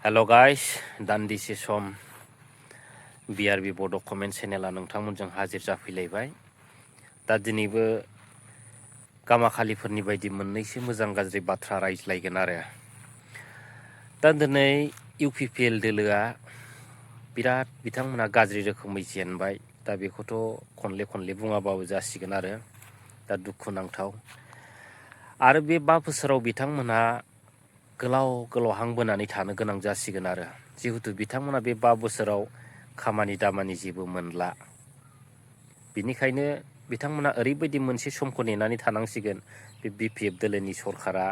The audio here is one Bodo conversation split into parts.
हेल' गाइस दान्दिसे सम BRB बड' कमेन्ट चेनेला नोंथांमोनजों हाजिर जाफैलायबाय। दा दिनैबो गामाखालिफोरनि बायदि मोननैसो मोजां गाज्रि बाथ्रा रायज्लायगोन आरो। दा दिनै UPPL दोलोआ बिराद बिथांमोना गाज्रि रोखोमै जेनबाय। दा बेखौथ' खनले बुङाबाबो जासिगोन आरो। दा दुखुनांथाव आरो बे 5 बोसोराव बिथांमोना गोलाव हां बोनानै थानो गोनां जासिगोन आरो। जिहेतु बिथांमोना बे 5 बोसोराव खामानि दामानि जेबो मोनला। बिनिखायनो बिथांमोना ओरैबायदि मोनसे समखौ नेनानै थानांसिगोन बे BPF दोलोनि सरखारा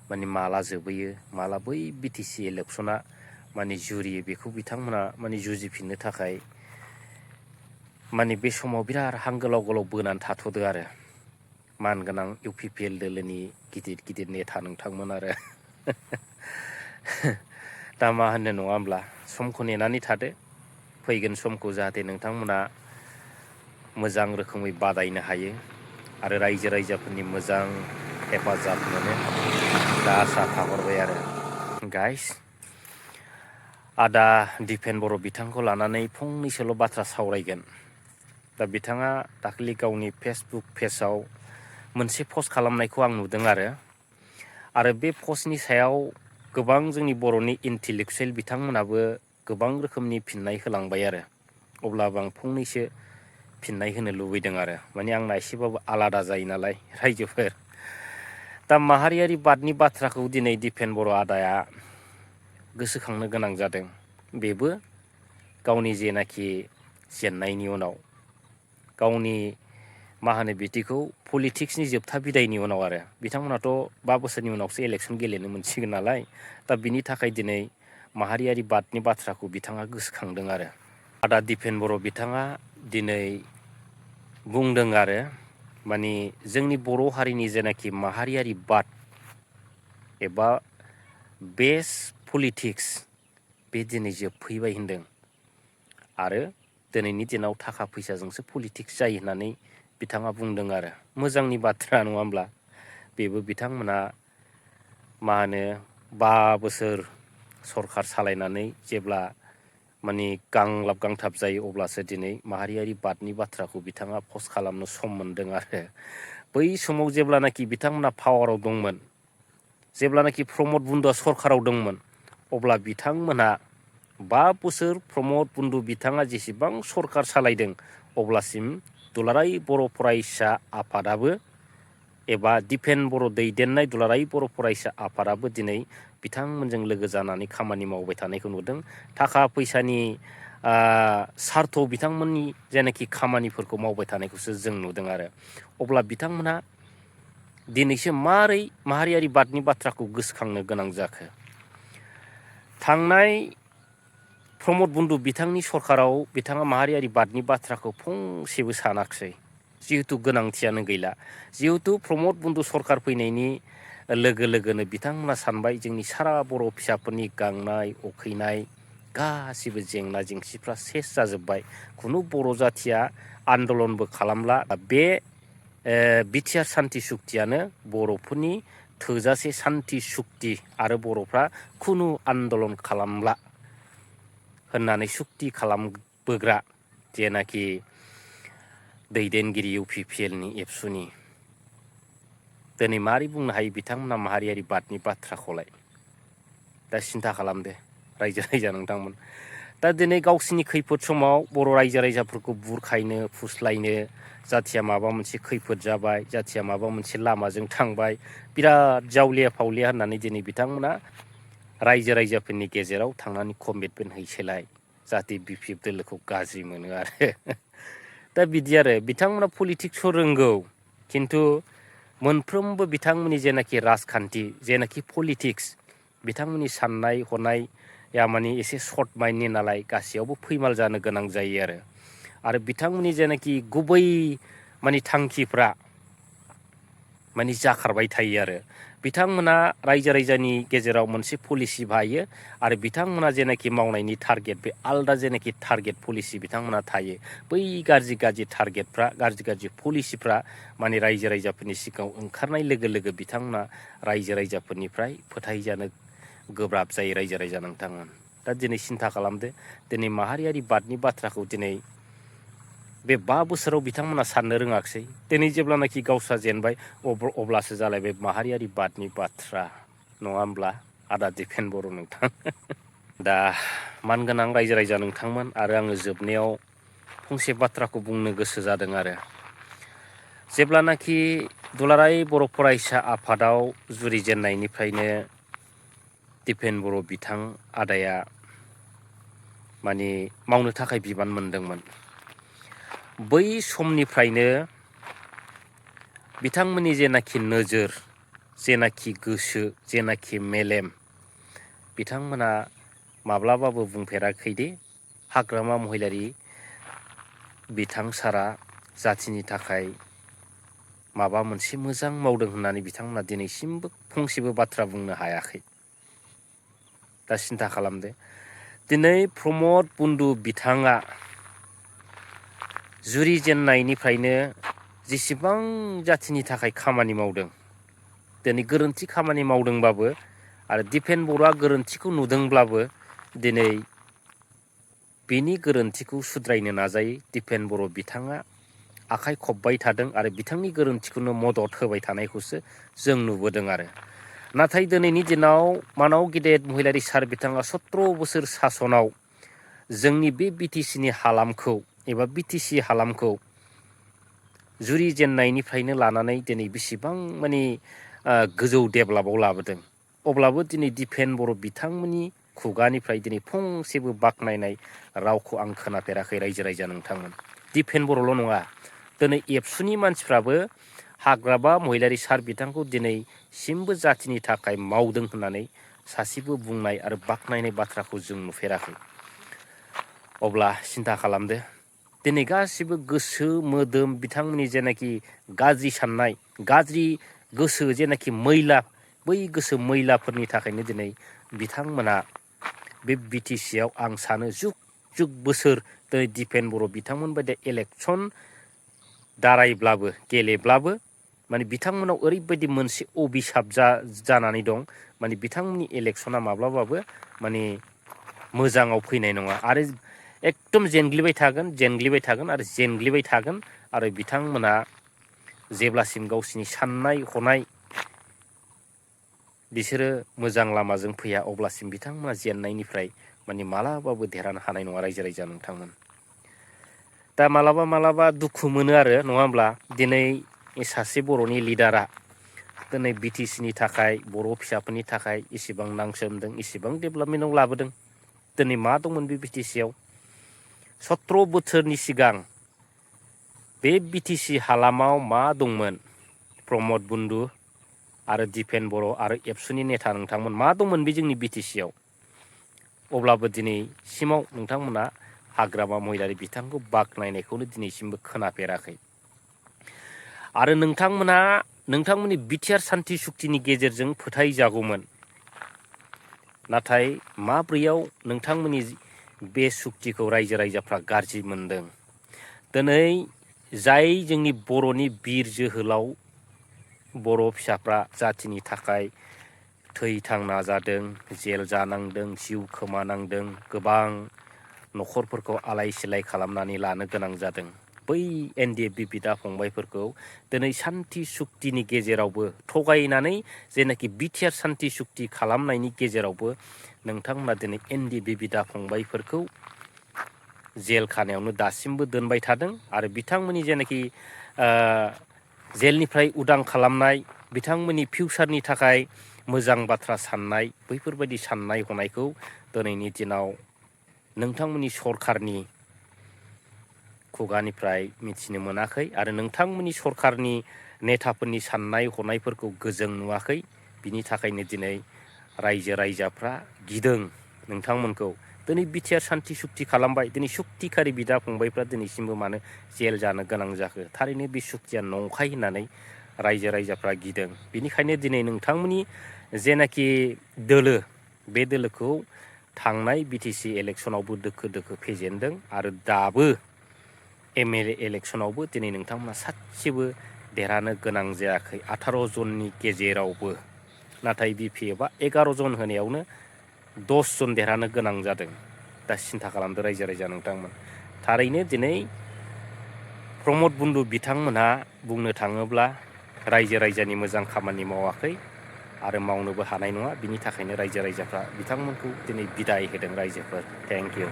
माने माला जोबहैयो, माला बै BTC इलेक्सना माने जुरियो बेखौ बिथांमोना माने जुजिफिननो थाखाय माने बे समाव बिराद हां गोलाव बोनानै थाथ'दो आरो। मानगोनां UPPL दोलोनि गिदिर नेता नोंथांमोन आरो। दा मा होननो नङा होमब्ला समखौ नेनानै थादो। फैगोन समखौ जाहाथे नोंथांमोना मोजां रोखोमै बादायनो हायो आरो रायजो राजाफोरनि मोजां हेफाजाब मोनो। दा आसा थाहरबाय आरो। गाइस आदा दिपेन बर' बिथांखौ लानानै फंनैसोल' बाथ्रा सावरायगोन। दा बिथाङा दाखालि गावनि फेसबुक पेजआव मोनसे पस्ट खालामनायखौ आं नुदों आरो बे पस्टनि सायाव गोबां जोंनि बर'नि इन्टेलेक्सुयेल बिथांमोनाबो गोबां रोखोमनि फिननाय होलांबाय आरो। अब्लाबो आं फंनैसो फिननाय होनो लुबैदों आरो। माने आंना एसेबाबो आलादा जायो नालाय रायजोफोर। दा माहारियारि बादनि बाथ्राखौ दिनै दिपेन बर' आदाया गोसोखांनो गोनां जादों। बेबो गावनि जेनाखि जेननायनि उनाव गावनि मा होनो बिदिखौ पलिटिक्सनि जोबथा बिदायनि उनाव आरो। बिथांमोनाथ' 5 बोसोरनि उनावसो इलेक्सन गेलेनो मोनसिगोन नालाय। दा बिनि थाखाय दिनै माहारियारि बादनि बाथ्राखौ बिथाङा गोसोखांदों आरो। आदा दिपेन बर' बिथाङा दिनै बुंदों आरो माने जोंनि बर' हारिनि जेनाखि माहारियारि बाद एबा बेस्ट पलिटिक्स बे दिनै जोबफैबाय होनदों आरो दिनैनि दिनाव थाखा फैसाजोंसो पलिटिक्स जायो होननानै बिथाङा बुंदों आरो। मोजांनि बाथ्रा नङा होमब्ला? बेबो बिथांमोना मा होनो 5 बोसोर सरखार सालायनानै जेब्ला माने गांलाब गांथाब जायो अब्लासो दिनै माहारियारि बादनि बाथ्राखौ बिथाङा पस्ट खालामनो सम मोनदों आरो। बै समाव जेब्लानाखि बिथांमोना पावाराव दंमोन, जेब्लानाखि प्रमद बन्दुआ सरखाराव दंमोन, अब्ला बिथांमोनहा 5 बोसोर प्रमद बन्दु बिथाङा जेसेबां सरखार सालायदों अब्लासिम दुलाराय बर' फरायसा आफादाबो एबा दिपेन बर' दैदेननाय दुलाराय बर' फरायसा आफादाबो दिनै बिथांमोनजों लोगो जानानै खामानि मावबाय थानायखौ नुदों। थाखा फैसानि सार्थआव बिथांमोननि जेनाखि खामानिफोरखौ मावबाय थानायखौसो जों नुदों आरो। अब्ला बिथांमोना दिनैसो मारै माहारियारि बादनि बाथ्राखौ गोसोखांनो गोनां जाखो? थांनाय प्रमद बन्दु बिथांनि सरखाराव बिथाङा माहारियारि बादनि बाथ्राखौ फंसेबो सानाखिसै। जिहेतु गोनांथियानो गैला। जिहेतु प्रमद बन्दु सरखार फैनायनि लोगो लोगोनो बिथांमोना सानबाय जोंनि सारा बर' फिसाफोरनि गांनाय उखैनाय गासिबो जेंना जेंसिफ्रा सेस जाजोब्बाय। खुनु बर' जाथिया आन्दलनबो खालामला। बे बिटिआर सान्थि सुक्तियानो बर'फोरनि थोजासे सान्थि सुक्ति आरो बर'फ्रा खुनु आन्दलन खालामला होननानै सुक्ति खालामबोग्रा जेनाखि दैदेनगिरि UPPLनि एबसुनि दिनै मारै बुंनो हायो बिथांमोना माहारियारि बादनि बाथ्राखौलाय? दा सिन्था खालामदो रायजो नोंथांमोन। दा दिनै गावसिनि खैफोद समाव बर' रायजो राजाफोरखौ बुरखायनो फुस्लायनो जाथिया माबा मोनसे खैफोद जाबाय, जाथिया माबा मोनसे लामाजों थांबाय, बिराद जावलिया फावलिया होननानै दिनै बिथांमोना रायजो राजाफोरनि गेजेराव थांनानै कमिटमेन्ट हैसैलाय जाहाथे BPF दोलोखौ गाज्रि मोनो आरो। दा बिदि आरो बिथांमोना पलिटिक्सखौ रोंगौ, खिन्थु मोनफ्रोमबो बिथांमोननि जेनाखि राजखान्थि जेनाखि पलिटिक्स बिथांमोननि साननाय हनाया माने एसे सर्ट माइन्डनि नालाय गासैयावबो फैमाल जानो गोनां जायो आरो बिथांमोननि जेनाखि गुबै माने थांखिफ्रा माने जाखारबाय थायो आरो। बिथांमोना रायजो राजानि गेजेराव मोनसे पलिसि बाहायो आरो बिथांमोना जेनाखि मावनायनि टारगेट बे आलदा जेनाखि टारगेट पलिसि बिथांमोना थायो। बै गाज्रि टारगेटफ्रा गाज्रि पलिसिफ्रा माने रायजो राजाफोरनि सिगाङाव ओंखारनाय लोगो लोगो बिथांमोना रायजो राजाफोरनिफ्राय फोथायजानो गोब्राब जायो रायजो राजा नोंथांमोन। दा दिनै सिन्था खालामदो, दिनै माहारियारि बादनि बाथ्राखौ दिनै बे 5 बोसोराव बिथांमोना साननो रोङाखिसै। दिनै जेब्लानाखि गावस्रा जेनबाय अब्लासो जालायबाय माहारियारि बादनि बाथ्रा, नङा होमब्ला आदा दिपेन बर' नोंथां? दा मानगोनां रायजो राजा नोंथांमोन, आरो आङो जोबनायाव फंसे बाथ्राखौ बुंनो गोसो जादों आरो जेब्लानाखि दुलाराय बर' फरायसा आफादाव जुरिजेननायनिफ्रायनो दिपेन बर' बिथां आदाया माने मावनो थाखाय बिबान मोनदोंमोन, बै समनिफ्रायनो बिथांमोननि जेनाखि नोजोर, जेनाखि गोसो, जेनाखि मेलेम, बिथांमोना माब्लाबाबो बुंफेराखैदि हाग्रामा महिलारि बिथां सारा जाथिनि थाखाय माबा मोनसे मोजां मावदों होननानै बिथांमोना दिनैसिमबो फंसेबो बाथ्रा बुंनो हायाखै। दा सिन्था खालामदो, दिनै प्रमद कुन्दु बिथाङा जुरिजेननायनिफ्रायनो जेसेबां जाथिनि थाखाय खामानि मावदों, दिनै गोरोन्थि खामानि मावदोंबाबो आरो दिपेन बर'आ गोरोन्थिखौ नुदोंब्लाबो दिनै बिनि गोरोन्थिखौ सुद्रायनो नाजायै दिपेन बर' बिथाङा आखाइ खबबाय थादों आरो बिथांनि गोरोन्थिखौनो मदद होबाय थानायखौसो जों नुबोदों आरो। नाथाय दिनैनि दिनाव मानाव गेदेर महिलारि सार बिथाङा 17 बोसोर सासनाव जोंनि बे बिटिसिनि हालामखौ एबा बिटिसि हालामखौ जुरिजेननायनिफ्रायनो लानानै दिनै बेसेबां माने गोजौ डेभेलपआव लाबोदों, अब्लाबो दिनै दिपेन बर' बिथांमोननि खुगानिफ्राय दिनै फंसेबो बाख्नायनाय रावखौ आं खोनाफेराखै रायजो राजा नोंथांमोन। दिपेन बर'ल' नङा, दिनै एबसुनि मानसिफ्राबो हाग्रामा महिलारि सार बिथांखौ दिनैसिमबो जाथिनि थाखाय मावदों होननानै सासेबो बुंनाय आरो बाख्नायनाय बाथ्राखौ जों नुफेराखै। अब्ला सिन्था खालामदो, दिनै गासिबो गोसो मोदोम बिथांमोननि जेनाखि गाज्रि साननाय, गाज्रि गोसो, जेनाखि मैला, बै गोसो मैलाफोरनि थाखायनो दिनै बिथांमोना बे बिटिसिआव आं सानो जुग जुग बोसोर दिनै दिपेन बर' बिथांमोन बायदि इलेक्सन दारायब्लाबो गेलेब्लाबो माने बिथांमोनाव ओरैबायदि मोनसे अभिसाब जानानै दं, माने बिथांमोननि इलेक्सना माब्लाबाबो माने मोजाङाव फैनाय नङा आरो एकदम जेनग्लिबाय थागोन, जेनग्लिबाय थागोन आरो जेनग्लिबाय थागोन। आरो बिथांमोना जेब्लासिम गावसिनि साननाय हनाय बिसोरो मोजां लामाजों फैया, अब्लासिम बिथांमोना जेननायनिफ्राय माने मालाबाबो देरहानो हानाय नङा रायजो राजा नोंथांमोन। दा मालाबा दुखु मोनो आरो, नङा होमब्ला? दिनै सासे बर'नि लिडारा दिनै बिटिसिनि थाखाय, बर' फिसाफोरनि थाखाय इसेबां नांसोमदों, इसेबां डेभेलपमेन्टआव लाबोदों। दिनै मा दंमोन बे बिटिसिआव? 17 बोसोरनि सिगां बे बिटिसि हालामाव मा दंमोन? प्रमद कुन्दु आरो दिपेन बर' आरो एबसुनि नेता नोंथांमोन मा दंमोन बे जोंनि बिटिसिआव? अब्लाबो दिनैसिमाव नोंथांमोना हाग्रामा महिलारि बिथांखौ बाख्नायनायखौनो दिनैसिमबो खोनाफेराखै। आरो नोंथांमोना नोंथांमोननि बिटिआर सान्थि सुक्तिनि गेजेरजों फोथायजागौमोन, नाथाय माब्रैयाव नोंथांमोननि बे सुक्तिखौ रायजो राजाफ्रा गाज्रि मोनदों। दिनै जाय जोंनि बर'नि बिर जोहोलाव बर' फिसाफ्रा जाथिनि थाखाय थैथां नाजादों, जेल जानांदों, जिउ खोमानांदों, गोबां न'खरफोरखौ आलाय सिलाय खालामनानै लानो गोनां जादों, बै एनडिएफबि बिदा फंबायफोरखौ दिनै सान्थि सुक्तिनि गेजेरावबो थगायनानै, जेनाखि बिटिआर सान्थि सुक्ति खालामनायनि गेजेरावबो नोंथांमोना दिनै एनडिएफबि बिदा फंबायफोरखौ जेल खानायावनो दासिमबो दोनबाय थादों। आरो बिथांमोननि जेनाखि जेलनिफ्राय उदां खालामनाय, बिथांमोननि फिउचारनि थाखाय मोजां बाथ्रा साननाय, बैफोरबायदि साननाय हनायखौ दिनैनि दिनाव नोंथांमोननि सरकारनि खुगानिफ्राय मिथिनो मोनाखै आरो नोंथांमोननि सरकारनि नेताफोरनि साननाय हनायफोरखौ गोजों नुवाखै। बिनि थाखायनो दिनै रायजो राजाफ्रा गिदों नोंथांमोनखौ। दिनै बिटिआर सान्थि सुक्ति खालामबाय, दिनै सुक्तिखारि बिदा फंबायफ्रा दिनैसिमबो मानो जेल जानो गोनां जाखो? थारैनो बे सुक्तिया नंखाय होननानै रायजो राजाफ्रा गिदों। बिनिखायनो दिनै नोंथांमोननि जेनाखि दोलो, बे दोलोखौ थांनाय बिटिसि इलेक्सनावबो दोखो दोखो फेजेनदों आरो दाबो एमएलए इलेक्सनावबो दिनै नोंथांमोना सासेबो देरहानो गोनां जायाखै। 18 जननि गेजेरावबो नाथाय BPFआ 11 जन होनायावनो 10 जन देरहानो गोनां जादों। दा सिन्था खालामदो रायजो राजा नोंथांमोन। थारैनो दिनै प्रमद बन्दु बिथांमोनहा बुंनो थाङोब्ला रायजो राजानि मोजां खामानि मावाखै आरो मावनोबो हानाय नङा। बिनि थाखायनो रायजो राजाफ्रा बिथांमोनखौ दिनै बिदाय होदों रायजोफोर। Thank you.